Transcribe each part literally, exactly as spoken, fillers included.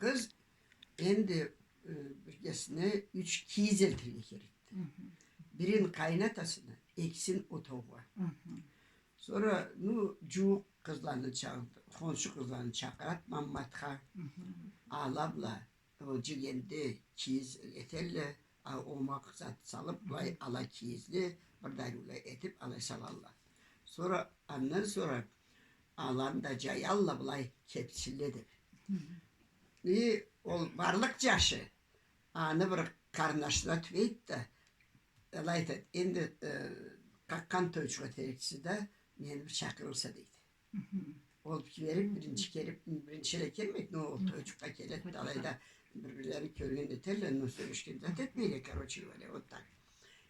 Къыз энди, э, биргесине юч кийиз элтирге керекди. Бирин къайнатасына, экисин отоугъа. Сора, ну, джууукъ къызланы чакъ-, хоншу къызланы чакъырат Мамматха. Ала бла ол джегенде кийиз этелле, а, омакъ зат салыб, былай ала кийизни бир да ариулай этиб, алай салалла. Сора, андан сора аланы да джаялла былай кебсинле деб. И ол барлыкъ джашы аны бир къарнашына тюбейди да, алай айтады: «Энди, э, къакъгъан тойчукъ этериксиз да, мени бир чакъырырса», — дейди. Ол кибериб, биринчи келиб, биринчи эле келмейди, но ол тойчукъгъа келеди да, алайда бир-бирлерин кёрген этелле, но сёлешген зат этмейле, короче говоря, вот так.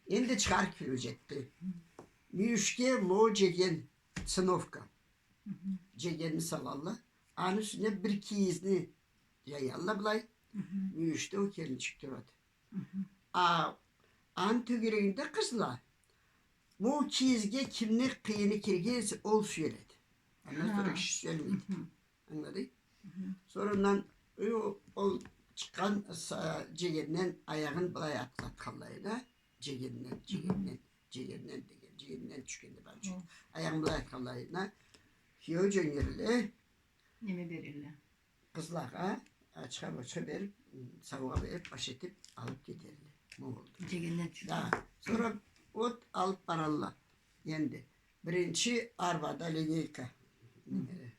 Энди чыгъар кюню джетди. Мюйюшге мо джеген циновка. Джегенни салалла. Аны юсюне бир кийизни джаялла былай. Мюйюшде ол келинчик турады. А аны тёгерегинде къызла. Мо кийизге кимни къыйыны кирген эсе, ол сюеледи. Андан сора киши сюелмейди. Ангыладынг? Сора андан, ой, ол, ол чыкъгъан са-, джегенден аягъын былай атлатханлайына, джегенден, джегенден, джегенден деген, джегенден тюшгенде бары джукъ. Аягъын былай атлатханлайына, киеу джёнерле. Неме берелле. Къызлагъа ачха-бочха бериб, саугъа бериб, баш этиб алыб кетелле. Ма олду. Джегенден тюшген. Да. Сора от алыб баралла. Энди биринчи арбада линейка. Э,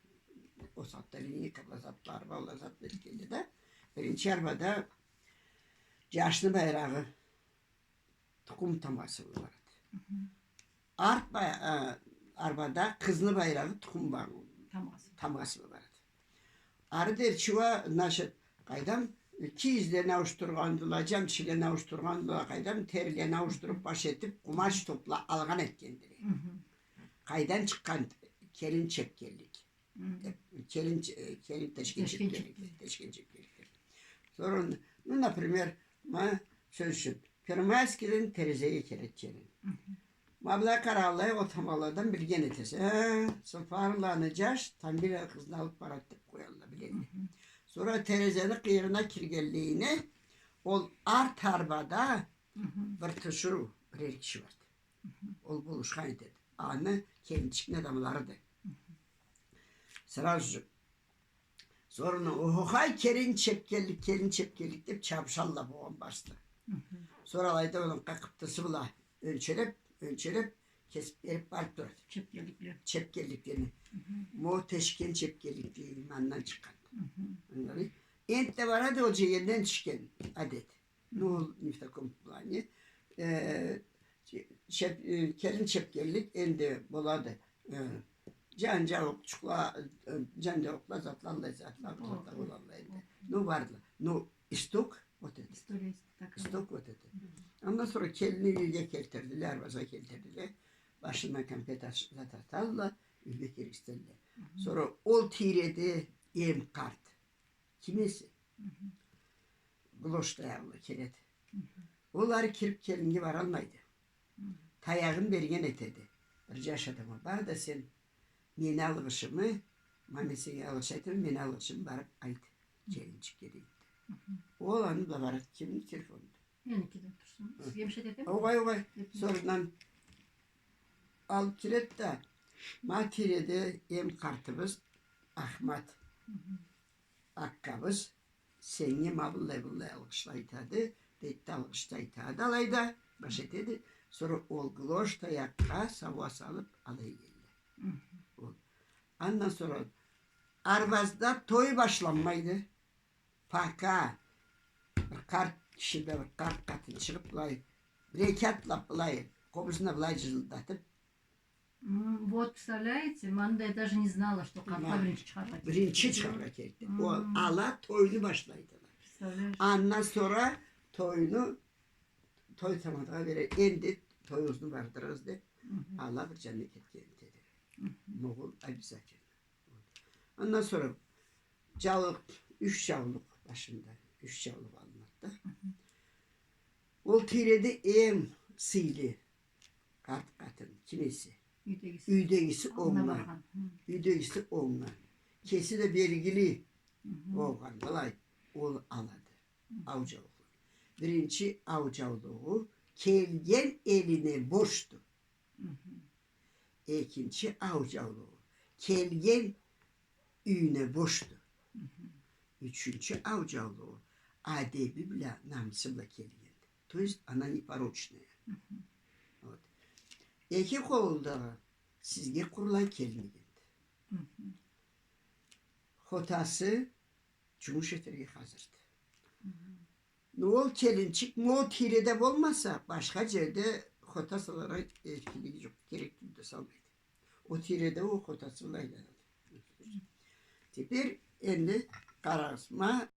ол сагъатда линейка бла затла, арба бла зат берилгенди да. Биринчи арбада джашны байрагъы. Тукъум тамгъасы бла барады. Арт ба-, а, арбада къызны байрагъы тукъум ба-, тамгъасы бла барады. Ары дери чуа, значит, къайдам, кийизлени ауушдургъандыла, джамчилени ауушдургъандыла, къайдам, терилени ауушдуруб, баш этиб, къумач топла алгъан этгендиле. Къайдан чыкъгъан? Келин чепкенлик. Э, келин ч-, э, келин тешген чепкенлик, тешген чепкенлик. Сора, ну, например, ма, сёз ючюн, Первомайскийден Терезеге келеди келин. Ма былай къараллай, ол тамгъаладан билген этесе. Э, Сапарланы джаш Тамбийланы къызын алыб барады деб къоялла, билелле. Сора Терезени къыйырына киргенлейине, ол арт арбада бир тиширыу, бир эр киши барды. Ол болушхан этеди. Аны келинчикни адамларыды. Сразу же. Сора, охо-хай, келин чепкенлик, келин чепкенлик деб чабышалла болгъан барысы да. Сора алайда, ону къакъыптысы бла ёнчелеб, ёнчелеб, кесиб бериб барыб турады. Чепкенликле. Чепкенликлени. Мо тешген чепкенлик дейди, андан чыкъгъан. Ангыладынг? Энтда барады ол джегенден тюшген адет. Ну, не в таком плане. Э, че-, чеп-, э, келин чепкенлик энди болады. Э, джан-джауукъчукъла, э, джан-джауукъла, затла, аллай затла, затла болалла энди. Ну, бардыла. Ну, исток вот это. Исток вот это. Андан сора келинни юйге келтирдиле, арбазгъа келтирдиле. Башына конфет аш-, зат аталла, юйге киргизтелле. Сора ол тийреде эм къарт. Ким эсе? Глош таягъы бла келеди. Ол ары кириб келиннге баралмайды. Таягъын берген этеди. Бир джаш адамгъа: «Бар да сен мени алгъышымы, ма мен сеннге алгъыш айтама, мени алгъышымы барыб айт келинчикге», — дейди. Ол аны бла барады. Кимни телефонуду? Меникиден турсун. Сизге бир шей дедим? Огъай, огъай. Сора андан алыб келеди да, ма тийреде эм къартыбыз Ахмат аккабыз, сеннге ма быллай-быллай алгъышла айтады, дейди да, алгъышла айтады алайда, баш этеди. Сора ол глош таякъгъа саугъа салыб алай келеди. Ол. Андан сора арбазда той башланмайды. Пока бир къарт киши да, бир къарт къатын чыгъыб былай, бир-эки атлаб былай, къобузун былай джылылдатыб. М, вот, представляете, ма анда я даже не знала, что къартха биринчи чыгъаргъа керекди. Биринчи чыгъаргъа керекди. Ол ала тойну башлайдыла. Представляешь? Андан сора тойну, той тамадагъа бере, энди тоюгъузну бардырыгъыз деб, ала бир джанына кетген этеди. Могъул обязательно. Андан сора джаулукъ, юч джаулукъ башында, юч джаулукъ алынады да. Ол тийреде эм сыйлы къарт къатын ким эсе, юйдегиси онга, юйдегиси онга. Кеси да белгили болгъан, былай. ол алады. Ау джаулугъу. Биринчи ау джаулугъу келген элине бошду. Экинчи ау джаулугъу келген юйюне бошду. Ючюнчю ау джаулугъу адеби бла, намысы бла келгенди. То есть она непорочная. Вот. Эки къолу да сизге къурулай келмегенди. Хотасы джумуш этерге хазырды. Но ол келинчик ма ол тийреде болмаса, башха джерде хота салыргъа эркинлиги джокъ, керек тюлдю да салмайды. Ол тийреде ол хотасы бла айланады. Теперь энди къарагъыз, ма